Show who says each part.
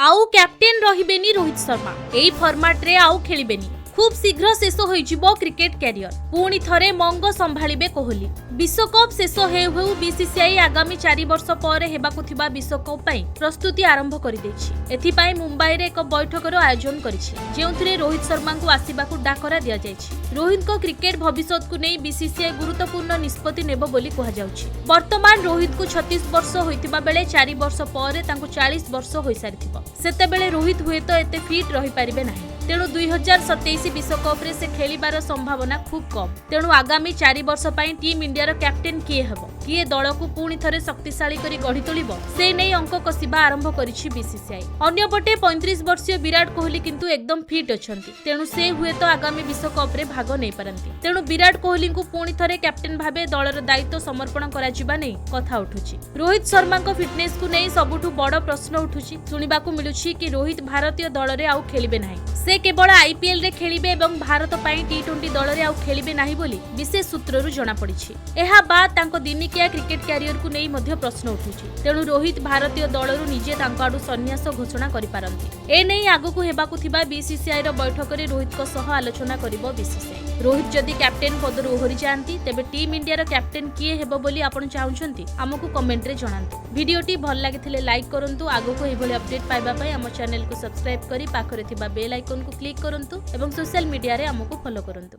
Speaker 1: ଆଉ କ୍ୟାପ୍ଟେନ୍ ରହିବେନି ରୋହିତ ଶର୍ମା। ଏଇ ଫର୍ମାଟରେ ଆଉ ଖେଳିବେନି। ଖୁବ୍ ଶୀଘ୍ର ଶେଷ ହୋଇଯିବ କ୍ରିକେଟ କ୍ୟାରିୟର। ପୁଣି ଥରେ ମଙ୍ଗ ସମ୍ଭାଳିବେ କୋହଲି। ବିଶ୍ୱକପ୍ ଶେଷ ହେଉ ହେଉ ବିସିସିଆଇ ଆଗାମୀ 4 ବର୍ଷ ପରେ ହେବାକୁ ଥିବା ବିଶ୍ୱକପ୍ ପାଇଁ ପ୍ରସ୍ତୁତି ଆରମ୍ଭ କରିଦେଇଛି। ଏଥିପାଇଁ ମୁମ୍ବାଇରେ ଏକ ବୈଠକର ଆୟୋଜନ କରିଛି, ଯେଉଁଥିରେ ରୋହିତ ଶର୍ମାଙ୍କୁ ଆସିବାକୁ ଡାକରା ଦିଆଯାଇଛି। ରୋହିତଙ୍କ କ୍ରିକେଟ ଭବିଷ୍ୟତକୁ ନେଇ ବିସିସିଆଇ ଗୁରୁତ୍ୱପୂର୍ଣ୍ଣ ନିଷ୍ପତ୍ତି ନେବ ବୋଲି କୁହାଯାଉଛି। ବର୍ତ୍ତମାନ ରୋହିତଙ୍କୁ 36 ବର୍ଷ ହୋଇଥିବା ବେଳେ 4 ବର୍ଷ ପରେ ତାଙ୍କୁ 40 ବର୍ଷ ହୋଇସାରିଥିବ। ସେତେବେଳେ ରୋହିତ ହୁଏତ ଏତେ ଫିଟ୍ ରହିପାରିବେ ନାହିଁ। ତେଣୁ 2027 ବିଶ୍ୱକପରେ ସେ ଖେଳିବାର ସମ୍ଭାବନା ଖୁବ୍ କମ୍। ତେଣୁ ଆଗାମୀ 4 ବର୍ଷ ପାଇଁ ଟିମ୍ ଇଣ୍ଡିଆର କ୍ୟାପ୍ଟେନ୍ କିଏ ହେବ, କିଏ ଦଳକୁ ପୁଣି ଥରେ ଶକ୍ତିଶାଳୀ କରି ଗଢ଼ି ତୋଳିବ, ସେ ନେଇ ଅଙ୍କ କଷିବା ଆରମ୍ଭ କରିଛି ବିସିସିଆଇ। ଅନ୍ୟପଟେ 35 ବର୍ଷୀୟ ବିରାଟ କୋହଲି କିନ୍ତୁ ଏକଦମ ଫିଟ୍ ଅଛନ୍ତି। ତେଣୁ ସେ ହୁଏତ ଆଗାମୀ ବିଶ୍ୱକପରେ ଭାଗ ନେଇପାରନ୍ତି। ତେଣୁ ବିରାଟ କୋହଲିଙ୍କୁ ପୁଣି ଥରେ କ୍ୟାପ୍ଟେନ୍ ଭାବେ ଦଳର ଦାୟିତ୍ୱ ସମର୍ପଣ କରାଯିବା ନେଇ କଥା ଉଠୁଛି। ରୋହିତ ଶର୍ମାଙ୍କ ଫିଟନେସକୁ ନେଇ ସବୁଠୁ ବଡ଼ ପ୍ରଶ୍ନ ଉଠୁଛି। ଶୁଣିବାକୁ ମିଳୁଛି କି ରୋହିତ ଭାରତୀୟ ଦଳରେ ଆଉ ଖେଳିବେ ନାହିଁ। ସେ କେବଳ ଆଇପିଏଲରେ ଖେଳିବେ ଏବଂ ଭାରତ ପାଇଁ ଟି-20 ଦଳରେ ଆଉ ଖେଳିବେ ନାହିଁ ବୋଲି ବିଶେଷ ସୂତ୍ରରୁ ଜଣାପଡ଼ିଛି। ଏହା ବାଦ୍ ତାଙ୍କ ଦିନିକିଆ କ୍ରିକେଟ କ୍ୟାରିୟରକୁ ନେଇ ମଧ୍ୟ ପ୍ରଶ୍ନ ଉଠୁଛି। ତେଣୁ ରୋହିତ ଭାରତୀୟ ଦଳରୁ ନିଜେ ତାଙ୍କ ଆଡୁ ସନ୍ନ୍ୟାସ ଘୋଷଣା କରିପାରନ୍ତି। ଏନେଇ ଆଗକୁ ହେବାକୁ ଥିବା ବିସିସିଆଇର ବୈଠକରେ ରୋହିତଙ୍କ ସହ ଆଲୋଚନା କରିବ ବିସିସିଆଇ। ରୋହିତ ଯଦି କ୍ୟାପ୍ଟେନ୍ ପଦରୁ ଓହରି ଯାଆନ୍ତି, ତେବେ ଟିମ୍ ଇଣ୍ଡିଆର କ୍ୟାପ୍ଟେନ୍ କିଏ ହେବ ବୋଲି ଆପଣ ଚାହୁଁଛନ୍ତି? ଆମକୁ କମେଣ୍ଟରେ ଜଣାନ୍ତୁ। ଭିଡିଓଟି ଭଲ ଲାଗିଥିଲେ ଲାଇକ୍ କରନ୍ତୁ। ଆଗକୁ ଏହିଭଳି ଅପଡେଟ୍ ପାଇବା ପାଇଁ ଆମ ଚ୍ୟାନେଲକୁ ସବସ୍କ୍ରାଇବ୍ କରି ପାଖରେ ଥିବା ବେଲ୍ ଆଇକନକୁ କ୍ଲିକ୍ କରନ୍ତୁ ଏବଂ ସୋସିଆଲ ମିଡିଆରେ ଆମକୁ ଫଲୋ କରନ୍ତୁ।